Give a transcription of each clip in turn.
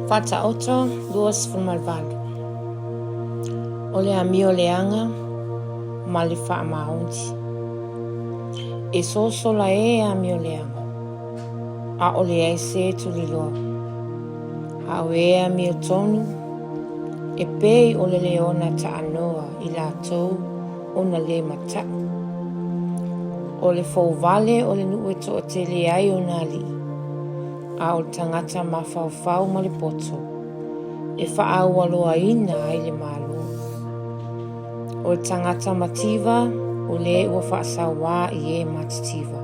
Faataoto 28. O le amio leaga ma le faamaoni. E sosola e amio leaga, ʻaʻole ai se tuliloa. A o e amiotonu, e pei o le leona taanoa i latou ona lē mataʻu. O le fouvale o le nuu e toatele ai ona alii, a o le tagata mafaufau ma le poto, e faaaualoaina ai le Malo. O le tagata mativa o lē ua faasauā i e matitiva.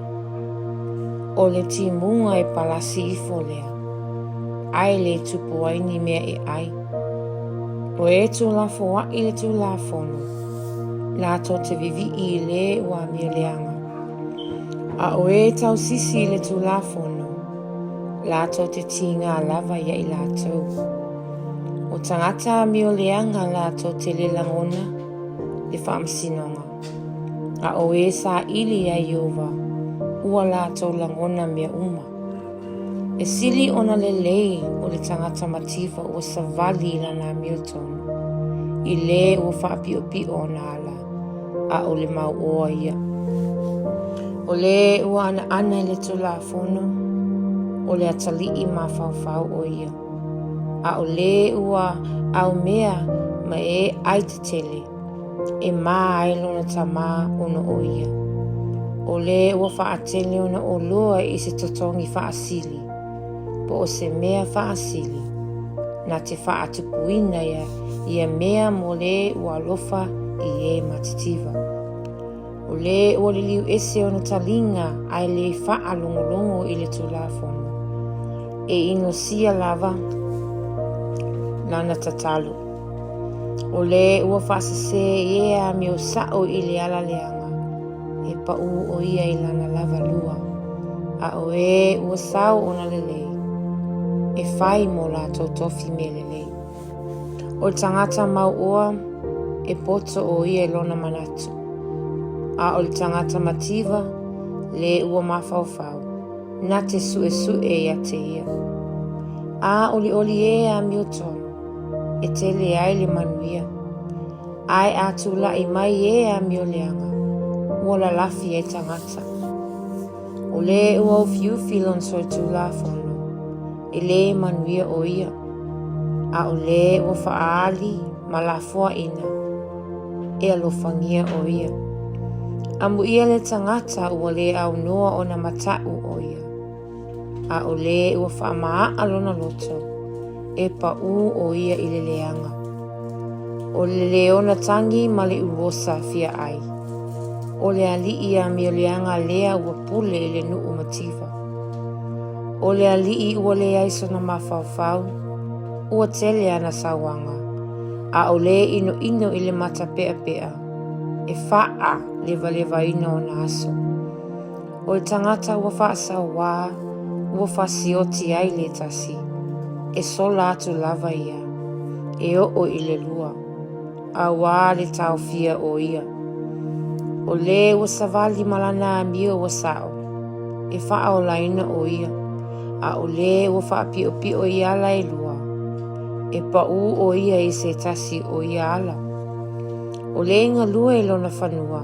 O le timuga e palasi ifo lea, ae le tupu ai ni mea e ai. O e tuulafoaʻi le Tulafono, latou te vivii i lē ua amio leaga. A o e tausisi i le Tulafono, latou te tigā lava ia i latou. O tagata amio leaga latou te le lagona le faamasinoga, a o e saili iā Ieova, ua latou lagona mea uma. E sili ona lelei o le tagata mativa ua savali i lana amiotonu, i lē ua faapiʻopiʻo ona ala, a o le mauoa ia. O lē ua anaana i le Tulafono, o le atalii mafaufau o ia, a o lē ua aumea ma e ai tetele, e mā ai lona tamā ona o ia. O lē ua faatele ona oloa i se totogi faasili, po o se mea faasili, na te faatupuina ia mea mo lē ua alofa i e matitiva. O lē ua liliu ese ona taliga ae le faalogologo i le Tulafono, e inosia lava lana tatalo. O lē ua faasesē i e amio saʻo i le ala leaga, e paʻū o ia i lana lava lua, a o e ua sau ona lelei, e fai mo latou tofi mea lelei. O le tagata mauoa, e poto o ia i lona manatu, a o le tagata mativa, lē ua mafaufau, na te suʻesuʻe ia te ia. A ʻoliʻoli e amiotonu, e tele ai le manuia. Ae a tulaʻi mai e amio leaga, ua lalafi ai tagata. O lē ua ufiufi lona solitulafono, e lē manuia o ia, a o lē ua faaali ma lafoaina, e alofagia o ia. Amuia le tagata ua lē aunoa ona mataʻu o ia. A o lē ua faamaaʻa lona loto, e paʻū o ia i le leaga. O le leona tagi ma le uosa fia ai. O le aliʻi amio leaga lea ua pule i le nuu mativa. O le aliʻi ua leai sona mafaufau, ua tele ana sauaga, a o lē ʻinoʻino i le mata peʻapeʻa, e faalevalevaina ona aso. O le tagata ua faasauā, ua fasioti ai le tasi, e sola atu lava ia, e oo i le lua, a ua le taofia o ia. O lē ua savali ma lana amio ua saʻo, e faaolaina o ia, a o lē ua faapiʻopiʻo i ala e lua, e paʻū o ia i se tasi o ia ala. O lē galue i lona fanua,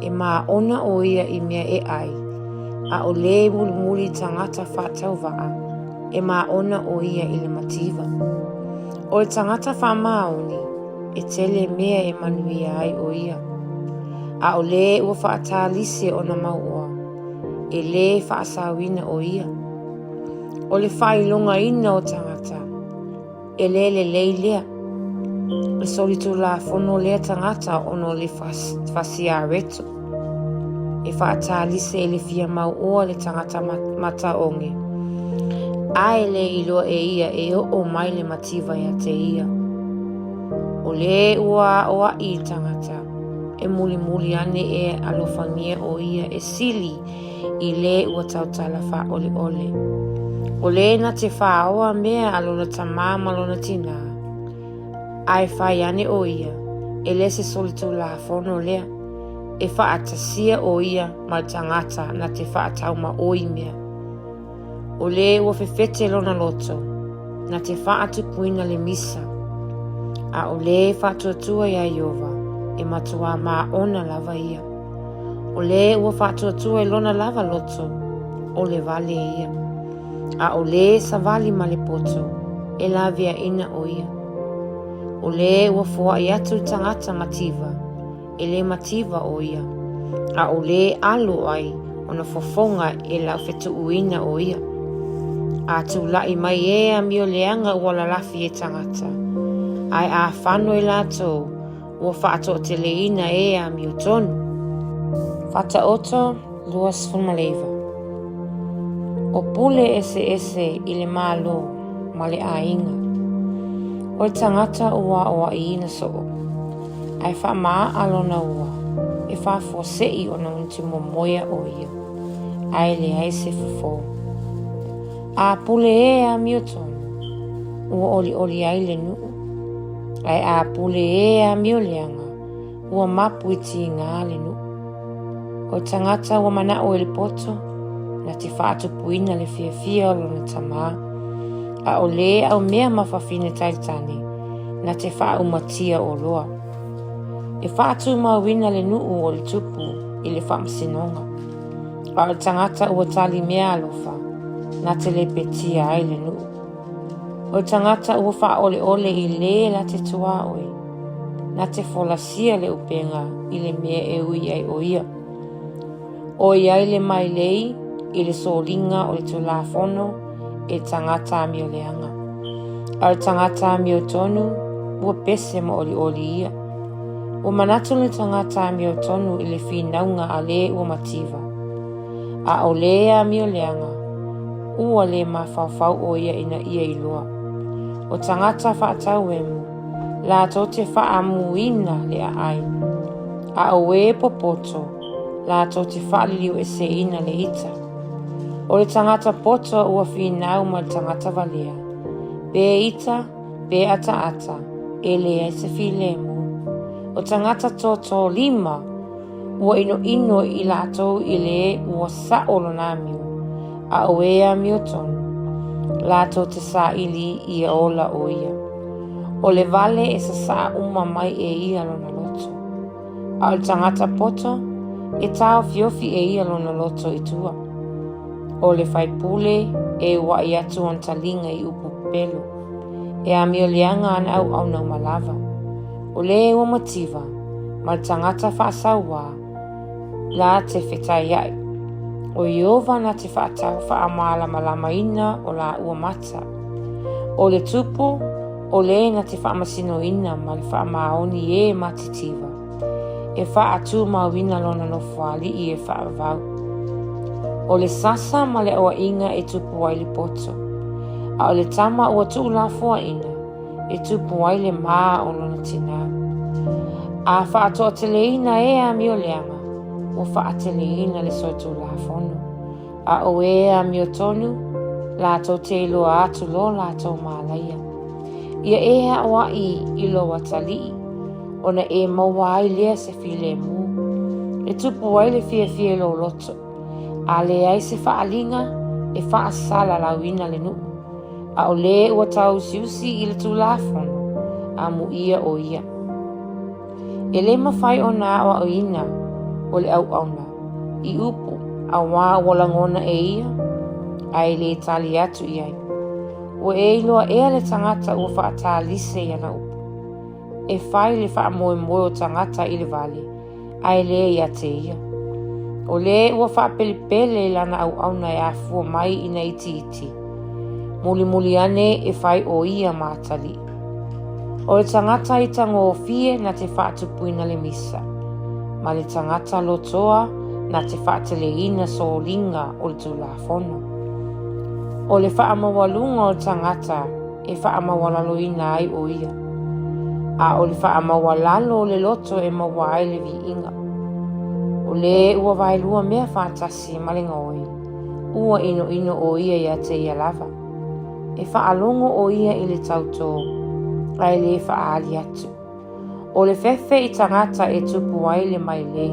e māʻona o ia i mea e ʻai, a o lē mulimuli tagata faatauvaʻa, e māʻona o ia i le mativa. O le tagata faamaoni, e tele mea e manuia ai o ia, a o lē ua faatalise ona mauoa, e lē faasaoina o ia. O le faailogaina o tagata, E le lelei lea. E solitulafono lea tagata ona o le fasiareto. E faatalise i le fia mauoa le tagata mataoge, ae le iloa e ia e oo mai le mativa ia te ia. O lē ua aʻoaʻi i tagata, e mulimuli ane e alofagia o ia e sili i lē ua tautala faaʻoleʻole. O lē na te faaoa mea a lona tamā ma lona tinā, ae fai ane o ia, e le se solitulafono lea, e faatasia o ia ma le tagata na te faataumaoi mea. O lē ua fefete lona loto, na te faatupuina le misa, a o lē faatuatua iā Ieova, e matuā māona lava ia. O lē ua faatuatua i lona lava loto, o le vale ia. A o lē savali ma le poto, e laveaina o ia. O lē ua foaʻi atu le tagata mativa, e le mativa ʻo ia, a o lē alo ai ona fofoga e laufetuʻuina ʻo ia. A tulaʻi mai e amio leaga ua lalafi e tagata, ae a fano i latou ua faatoateleina e amiotonu. Faataoto 29. O pule eseese i le Malo ma le aiga. O le tagata ua aʻoaʻiina soo, ae faamaaa lona ua, e faafuaseʻi ona na te momoea ʻo ia, a e leai se fofo. A pule e amiotonu, ua ʻoliʻoli ai le nuʻu, ae a pule e amioleaga, ua mapu i tīgā le nuʻu. O le tagata ua manaʻo i le poto, na te faatupuina le fiafia o lona tamā, a o lē aumea ma fafine taitane, na te faaumatia oloa. E faatumauina le nuʻu o le tupu i le faamasinoga, a o le tagata ua tali mea alofa, na te lepetia ai le nuʻu. O le tagata ua faaʻoleʻole i lē la te tuaoi, na te folasia le upega i le mea e ui ai ʻo ia. ʻOiai le mailei i le soliga o le Tulafono e le tagata amioleaga, a o le tagata amiotonu ua pese ma ʻoliʻoli ia. Ua manatu le tagata amiotonu i le finauga a lē ua mativa, a o lē amioleaga ua lē mafaufau ʻo ia ina ia iloa. O tagata faatauemu latou te faaamuina le aʻai, a o ē popoto latou te faaliliueseina le ita. O le tagata poto ua finau ma le tagata valea, pe ita, pe ataata, e leai se filemu. O tagata tōtōlima ua ʻinoʻino i latou i lē ua saʻo lona amio, a o ē amiotonu, latou te saʻili ia ola ʻo ia. O le vale e sasaʻa uma mai e ia lona loto. A o le tagata poto, e taofiofi e ia lona loto i tua. O le faipule e uaʻi atu ona taliga i upu pepelo. E amioleaga ana auauna uma lava. O lē ua mativa, ma le tagata faasauā, la te fetaiaʻi. O Ieova na te faatau faamalamalamaina o lāua mata. O le tupu, o lē na te faamasinoina ma le faamaoni e matitiva, e faatumauina lona nofoalii e faavavau. O le sasa ma le auaiga e tupu ai le poto, a o le tama ua tuulafoaina, e tupu ai le mā o lona tinā. A faatoateleina e amioleaga, ua faateleina le solitulafono, a o e amiotonu, latou te iloa atu lo latou mālaia. Ia e aʻoaʻi i lou atalii, ona e maua ai lea se filemu, e tupu ai le fiafia i lou loto, a leai se faaliga e faasalalauina le nuʻu. A o lē ua tāusiusi i le Tulafono, amuia ʻo ia. E lē mafai ona aʻoaʻoina o le auauna i upu auā ua lagona e ia, a e lē tali atu i ai. Ua e iloa ea le tagata ua faatālise i ana upu. E fai le faamoemoe o tagata i le vale, a e lē ia te ia. O lē ua faapelepele i lana auauna e afua mai ina itiiti, mulimuli ane e fai ʻo ia ma atalii. O le tagata i tagofie na te faatupuina le misa, ma le tagata lotoa na te faateleina soliga o le Tulafono. O le faamaualuga o le tagata e faamaualaloina ai ʻo ia, a o le faamaualalo o le loto e maua ai le viiga. O lē ua vaelua mea faatasi ma le gaoi, ua ʻinoʻino ʻo ia iā te ia lava. E faalogo ʻo ia i le tautō, a e lē faaali atu. O le fefe i tagata e tupu ai le mailei,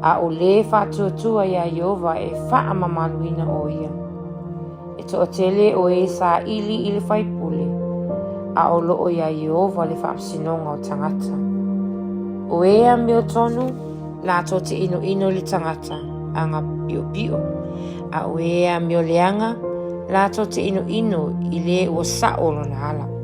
a o lē faatuatua iā Ieova e faamamaluina ʻo ia. E toatele o e saili i le faipule, a o loo iā Ieova le faamasinoga o tagata. O e amiotonu latou te inoino i le tagata aga piopio, a o e amio leaga latou te inoino i le ua sao lona ala.